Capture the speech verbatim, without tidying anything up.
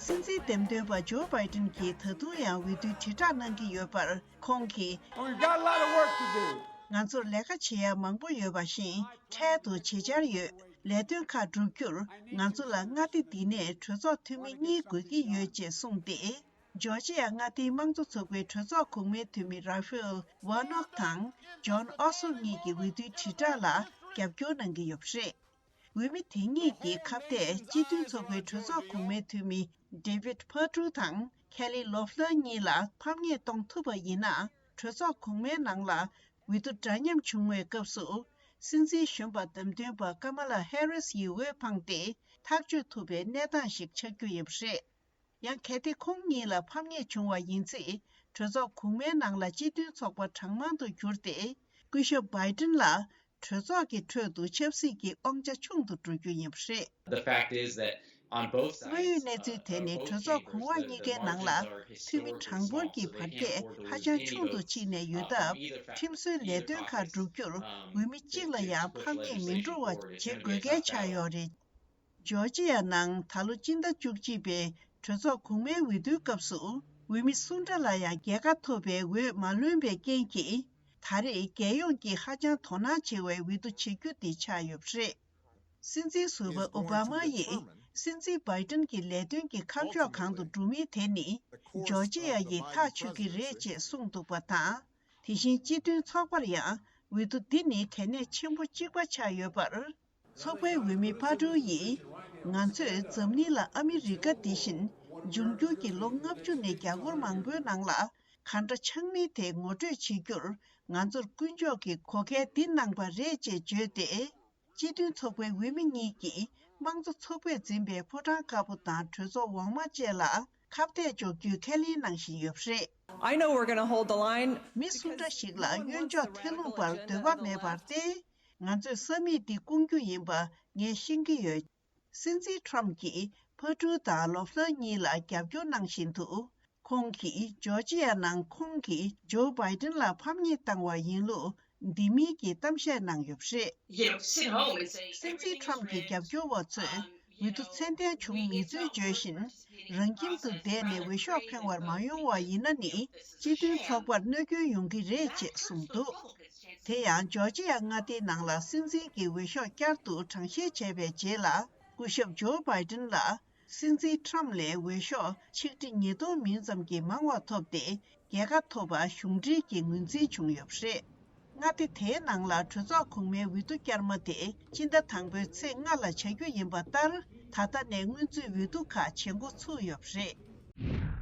སྲིད་འཛིན་འདེམས་ཐོན་པ་ཇོ་བྷའི་ཏིན་གྱིས་ད་དུང་ཡང་འོས་བསྡུའི་དྲིལ་བསྒྲགས་གནང་གི་ཡོད་པར། ཁོང་གིས། We've got a lot of work to do. ང་ཚོར་ལས་ཀ་བྱེད་ཡ་མང་པོ་ཡོད་པ་བཞིན། འཕྲལ་དུ་བྱེད་འཆར་ཡོད། ལས་དོན་ཁག་བསྒྲུབ་རྒྱུར། ང་ཚོ་ལ་མངའ་སྡེ་འདི་ནས་གྲོས་ཚོགས་འཐུས་མི་གཉིས་དགོས་ཀྱི་ཡོད་ཅེས་གསུངས་ཏེ། ཇོར་ཇི་ཡ་མངའ་སྡེའི་དམངས་གཙོ་ཚོགས་པའི་གྲོས་ཚོགས་གོང་མའི་འཐུས་མི་ར་ཧྥེལ་ཝར་ནོག་དང་ཇོན་ཨོ་སོབ་གཉིས་ཀྱི་འོས་བསྡུའི་དྲིལ་བསྒྲགས་ལ་རྒྱབ་སྐྱོར་གནང་གི་ཡོད་པ་རེད། འོས་མི་དེ་གཉིས་ཀྱི་ཁ་གཏད་སྤྱི་མཐུན་ཚོགས་པའི་གྲོས་ཚོགས་གོང་མའི་འཐུས་མི་ཌེ་བིད་ཕར་ཌུ་དང་ཁེ་ལི་ལོ་ཕ་ལར་གཉིས་ལ་ཕམ་ཉེས་གཏོང་ཐུབ་པ་ཡིན་ན། གྲོས་ཚོགས་གོང་མའི་ནང་ལ་འོས་བསྡུ་འདྲ་མཉམ་བྱུང་བའི་སྐབས་སུ། སྲིད་འཛིན་གཞོན་པ་འདེམས་ཐོན་པ་ཀ་མ་ལ་ཧེ་རིས་ཡི་འོས་འཕངས་ཏེ་ཐག་གཅོད་ཐུབ་པའི་གནས་སྟངས་ཤིག་ཆགས་རྒྱུ་ཡིན་པ་རེད། ཡང་གལ་ཏེ་ཁོང་གཉིས་ལ་ཕམ་ཉེས་བྱུང་བ་ཡིན་ཚེ། གྲོས་ཚོགས་གོང་མའི་ནང་ལ་སྤྱི་མཐུན་ཚོགས་པ་གྲངས་མང་དུ་གྱུར་ཏེ། སྐུ་ཞབས་བྷའི་ཏིན་ལ་གྲོས་ཚོགས་ཀྱི་ཁྲོད་དུ་ཆབ་སྲིད་ཀྱི་དབང་ཆ་ཆུང་དུ་འགྲོ་རྒྱུ་ཡིན་པ་རེད། The fact is that on both sides, དངོས་ཡོད་གནས་ཚུལ་དེ་ནི་གྲོས་ཚོགས་གོང་འོག་གཉིས་ཀའི་ནང་ལ་འཐུས་མི་གྲངས་འབོར་གྱི་བར་ཁྱད་ཧ་ཅང་ཆུང་དུ་ཕྱིན་ནས་ཡོད་སྟབས། ཁྲིམས་བཟོའི་ལས་དོན་ཁག་བསྒྲུབ་རྒྱུར་འོས་མི་གཅིག་ལ་ཡང་ཕམ་ཉེས་མི་འགྲོ་བ་བྱེད་དགོས་གལ་ཆགས་ཡོད་རེད། ཇོར་ཇི་ཡ་ནང་ད་ལོ་སྤྱི་ཟླ་བཅུ་གཅིག་པའི་གྲོས་ཚོགས་གོང་མའི་འོས་བསྡུའི་སྐབས་སུ། འོས་མི་སུ་འདྲ་ལ་ཡང་རྒྱལ་ཁ་ཐོབ་པའི་འོས་མ་ལོན་པའི་རྐྱེན་གྱིས། ད་རེས་རྒྱལ་ཡོངས་ཀྱིས་ཧ་ཅང་དོ་སྣང་བྱེད་པའི་འོས་བསྡུ་བྱེད་རྒྱུ་དེ་ཆགས་ཡོད་པ་རེད། སྲིད་འཛིན་ཟུར་པ་ཨོ་བྷ་མ་ཡིས་སྲིད་འཛིན་བྷའི་ཏིན་གྱི་ལས་དོན་གྱི་ཁ་ཕྱོགས་གང་དུ་འགྲོ་མིན་དེ་ནི་ཇོར་ཇི་ཡ་ཡིས་ཐག་ཆོད་ཀྱི་རེད་ཅེས་གསུངས་འདུག་པ་དང་། དེ་བཞིན་སྤྱི་མཐུན་ཚོགས་པར་ཡང་འོས་བསྡུ་འདི་ནི་གལ་གནད་ཆེན་པོ་གཅིག་པ་ཆགས་ཡོད་པར། ཚོགས་པའི་འོས་མི་ཕར་ཌུ་ཡིས། ང་ཚོས་འཛམ་གླིང་ལ་ཨ་མི་རི་ཀ་འདི་བཞིན་འབྱུང་འགྱུར་གྱི་ལོ་ལྔ་བཅུ་ནས་རྒྱ་སྒོར་མང་པོའི་ནང་ལ་གང་འདྲ་ཆགས་མིན་དེ་ངོ་སྤྲོད་བྱེད་རྒྱུར་ང་ཚོར་དཀོན་མཆོག་གིས་གོ་སྐལ་འདི་གནང་པ་རེད་ཅེས་བརྗོད་དེ། སྤྱི་མཐུན་ཚོགས་པའི་འོས་མི་གཉིས་ཀྱིས་དམངས་གཙོ་ཚོགས་པས་འཛིན་པའི་ཕོ་བྲང་དཀར་པོ་དང་གྲོས་ཚོགས་འོག་མ་བཅས་ལ་ཁ་གཏད་གཅོག་རྒྱུའི་ཁས་ལེན་གནང་བཞིན་ཡོད་པ་རེད། I know we're gonna hold the line. མི་སུ་འདྲ་ཞིག་ལ་གཡོན་ཕྱོགས་ཐལ་རླུང་པར་འདོད་པ་མེད་པར་བརྟེན། ང་ཚོས་ས་མིག་འདི་སྐོང་རྒྱུ་ཡིན་པ་ངས་ཤེས་ཀྱི་ཡོད། སྲིད་འཛིན་ཁྲམ་གྱིས་ཕར་ཌུ་དང་ལོ་ཕ་ལར་གཉིས་ལ་རྒྱབ་སྐྱོར་གནང་བཞིན་དུ། ཁོང་གིས་ཇོར་ཇི་ཡ་ནང་ཁོང་གིས་ཇོ་བྷའི་ཏིན་ལ་ཕམ་ཉེས་བཏང་བ་ཡིན་ལུགས་འདི་མིན་གྱི་གཏམ་བཤད་གནང་ཡོད་པ་རེད། You know, sit home and say སྲིད་འཛིན་everything is ཁྲམ་གྱི་great. རྒྱབ་སྐྱོར་བ་ཚོས་འོས་བསྡུ་ཚད་ལྡན་བྱུང་མེད་ཚུལ་བརྗོད་བཞིན། རང་ཁྱིམ་དུ་བསྡད་ནས་འོས་ཤོག་འཕེན་པར་མ་ཡོང་བ་ཡིན་ན་ནི་སྤྱི་མཐུན་ཚོགས་པར་གནོད་སྐྱོན་ཡོང་གི་རེད་ཅེས་གསུངས་འདུག་དེ་ཡང་ཇོར་ཇི་ཡ་མངའ་སྡེའི་ནང་ལ་སྲིད་འཛིན་གྱི་འོས་ཤོག་བསྐྱར་དུ་གྲངས་བཤེར་བྱས་པའི་རྗེས་ལ། སྐུ་ཞབས་ཇོ་བྷའི་ཏིན་ལ་སྲིད་འཛིན་ཁྲམ་ལས་འོས་ཤོག་ཆིག་ཁྲི་ཉིས་སྟོང་མིན་ཙམ་གྱི་མང་བ་ཐོབ་སྟེ། རྒྱལ་ཁ་ཐོབ་པ་གཞུང་འབྲེལ་གྱི་ངོས་འཛིན་བྱུང་ཡོད་པ་རེད། མངའ་སྡེ་དེའི་ནང་ལ་གྲོས་ཚོགས་གོང་མའི་འོས་བསྡུ་བསྐྱར་མ་དེ་སྤྱི་ཟླ་དང་པོའི་ཚེས་ལྔ་ལ་བྱ་རྒྱུ་ཡིན་པ་ལྟར། ད་ལྟ་ནས་སྔོན་ཚུད་འོས་བསྡུ་ཁག་བྱེད་འགོ་ཚུགས་ཡོད་པ་རེད།